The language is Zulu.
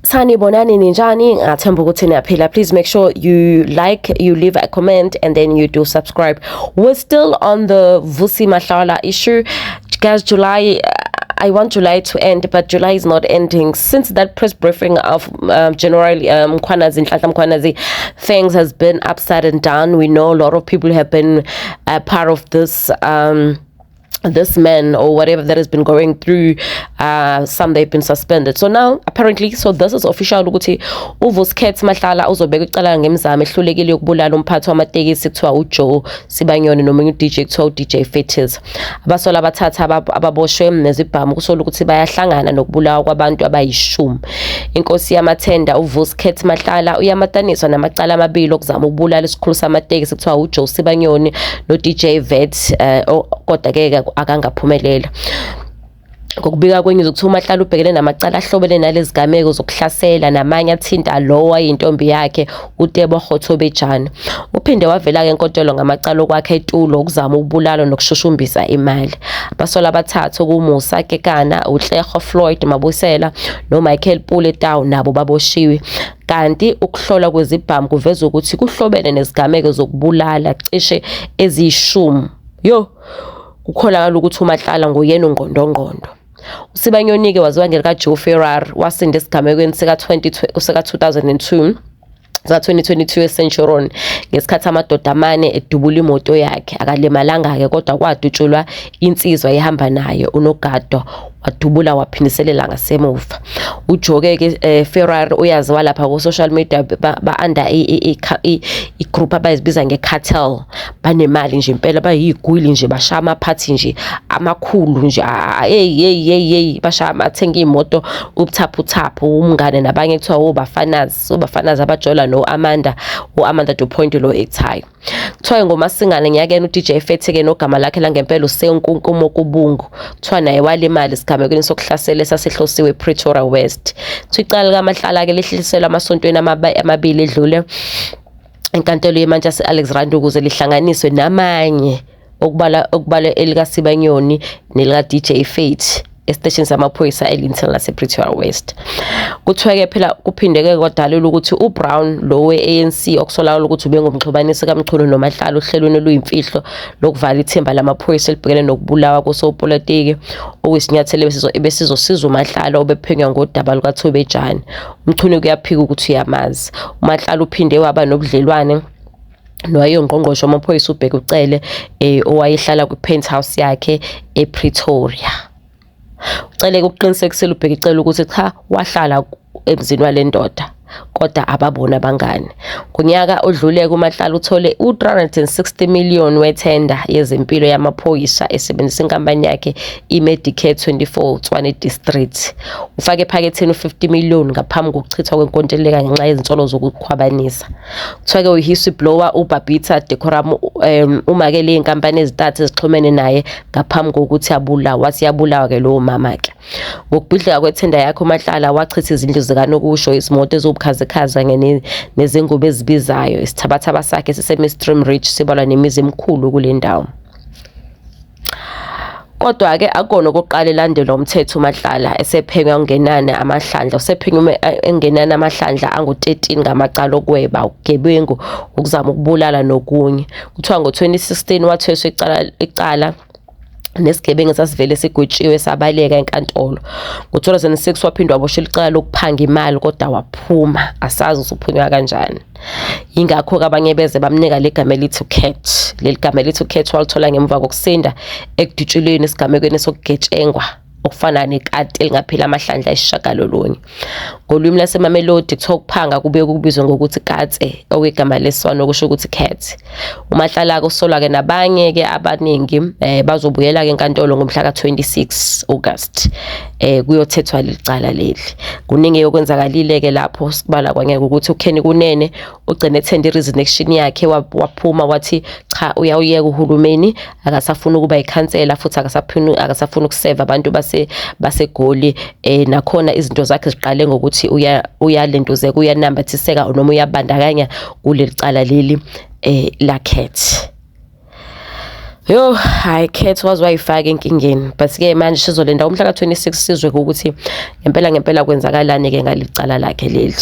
Sanibonani, ninjani? Ngathemba ukuthi niyaphila. Please make sure you like, you leave a comment and then you do subscribe. We're still on the Vusi Mahlala issue. Guys, July, I want July to end, but July is not ending. Since that press briefing of General Mkhwanazi, Nhlanhla Mkhwanazi, things has been upside and down. We know a lot of people have been part of this man or whatever that has been going through. Some, they've been suspended. So now apparently, so this is official ukuthi uVusi Cat Mahlala uzobeka icala ngemizamo ehlulekile yokubulala umphathi wamatekisi kuthiwa uJoe Sibanyoni nomunye uDJ kuthiwa uDJ Fetis. Abasola abathatha ababoshwe nezibhamu kusola ukuthi bayahlangana nokubulawa kwabantu abayishumi. Inkosi yamathenda uVusi Cat Mahlala uyamataniswa namacala amabili okuzama ukubulala isikhulu samatekisi kuthiwa uJoe Sibanyoni no-DJ Vet, kodwa ke akangaphumelela. Ngokubika kweNews, kuthiwa uMahlala ubhekene namacala ahlobene nalezi zigameko zokuhlasela namanye athinta lo wayintombi yakhe uTebogo Thobejane. Uphinde wavela-ke enkantolo ngamacala okwakha itulo, ukuzama ukubulala nokushushumbisa imali. Abasolwa abathathu okuMusa Kekana, uTlego Floyd Mabusela noMichael Pule Tau nabo baboshiwe. Kanti ukuhlolwa kwezibhamu kuveza ukuthi kuhlobene nezigameko zokubulala cishe eziyishumi. Yo, kukholakala ukuthi uMahlala nguyena ungqondongqondo. USibanyoni-ke waziwa ngelika-Joe Ferrari, wasinda esigamekweni sika-2002 sika-2022 eCenturion ngesikhathi amadoda amane edubula imoto yakhe. Akalimalanga-ke, kodwa kwadutshulwa insizwa ehamba naye, unogada wadubula waphindiselela ngasemuva. UJoe-ke Ferrari uyaziwa lapha ku-social media, ba-under i-group abayizibiza nge-cartel. Banemali nje impela, bayiy'gwili nje, bashaya amaphathi nje amakhulu nje. Hey hey hey hey, bashaya, bathenga iy'moto ubuthaphuthaphu. Umngane nabanye kuthiwa obafanazi, obafanazi abajola no-Amanda, u-Amanda Du Point lo ekuthayo. Kuthiwa ngoMasingana nyakeni uDJ Fethe-ke, nogama lakhe langempela uSenkunkumo Kubungu, kuthiwa naye walimala esigamekweni sokuhlasela esasihlosiwe ePretoria West. Kuthiwa icala likaMahlala-ke lehliselwe emasontweni amabili edlule enkantolo yemantshi yase-Alexandra ukuze lihlanganiswe namanye okubala elikaSibanyoni nelika-DJ Fate esiteshini samaphoyisa eLinton lase-Pretoria West. Kuthiwa-ke phela kuphinde-ke kwadalula ukuthi uBrown lo we-ANC, okusolakala ukuthi ubengumxhumanisi kaMchunu noMahlala ohlelweni oluyimfihlo lokuvala ithimba lamaphoyisa elibhekene nokubulawa kosopolitiki, okuyisinyathelo ebesizosiza uMahlala obephenywa ngodaba lukaThobejane. UMchunu kuyaphika ukuthi uyamazi. UMahlala uphinde waba nobudlelwane nowayengqongqoshe wamaphoyisa uBheki Cele, owayehlala kwi-penthouse yakhe ePretoria. Ucele ukuqinisekisela uBheki Cele ukuthi cha, wahlala emzini wale ndoda, kodwa ababona abangani. Ngonyaka odlule uMahlala uthole u-360 million wethenda yezempilo yamaphoyisa esebenzisa inkampani yakhe i-Medicare 24 Tshwane District. Ufake ephaketheni u-50 million ngaphambi kokuchithwa kwenkontileka ngenxa yezinsolo zokukhwabanisa. Kuthiwa-ke uyi-whistleblower uBabita Decorum umakele iy'nkampani ezintathu ezixhumene naye ngaphambi kokuthi abulawe. Wathi yabulawa-ke lowo mama-ke. Ngokubhidlika kwethenda yakhe, uMahlala wachitha izindlu zikanokusho, izimoto eziwubukhazikhazi kanye nezingubo ezibizayo. Isithabathaba sakhe siseMidstream Ridge sibalwa nemizi emikhulu kule ndawo. Kodwa-ke akukona okokuqala elandelwa umthetho uMahlala, esephenywa okungenani amahlandla usephenywe engenani amahlandla angu-13 ngamacala okweba, ubugebengu, ukuzama ukubulala nokunye. Kuthiwa ngo-2016 wathweswa icala nesigebengu esasivele sigwetshiwe sabaleka enkantolo. Ngo-2006 waphinde waboshelwa icala lokuphanga imali kodwa waphuma, asazi ukuthi uphunywa kanjani. Yingakho-ke abanye beze bamnika le gama elithi uCat. Leli gama elithi uCat walithola ngemva kokusinda ekudutshulweni esigamekweni sokugetshengwa okufana nekati elingapheli amahlandla ayisishiyagalolunye. Ngolwimi lwaseMamelodi kuthiwa ukuphanga kubuye kubizwe ngokuthi katse, okuyigama lesiSwana okusho ukuthi cat. UMahlala-ke usolwa-ke nabanye-ke abaningi, bazobuyela-ke enkantolo ngomhla ka-26 August kuyothethwa leli cala leli. Kuningi okwenzakalile-ke lapho, sikubala kwangeke ukuthi uKenny Kunene ugcine ethenda i-resignation yakhe, waphuma wathi cha, uyawuyeka uhulumeni, akasafuni ukuba ikhansela futhi akasafuni ukuseva abantu baseGoli. Nakhona izinto zakhe ziqale ngokuthi uyalentuzeka, uyanambathiseka noma uyabandakanya kuleli cala leli la Cat. Yo, hayi, Cat waze wayifaka enkingeni, but-ke manje sizolinda umhla ka-26, sizwe ukuthi ngempela ngempela kwenzakalani-ke ngalicala lakhe leli.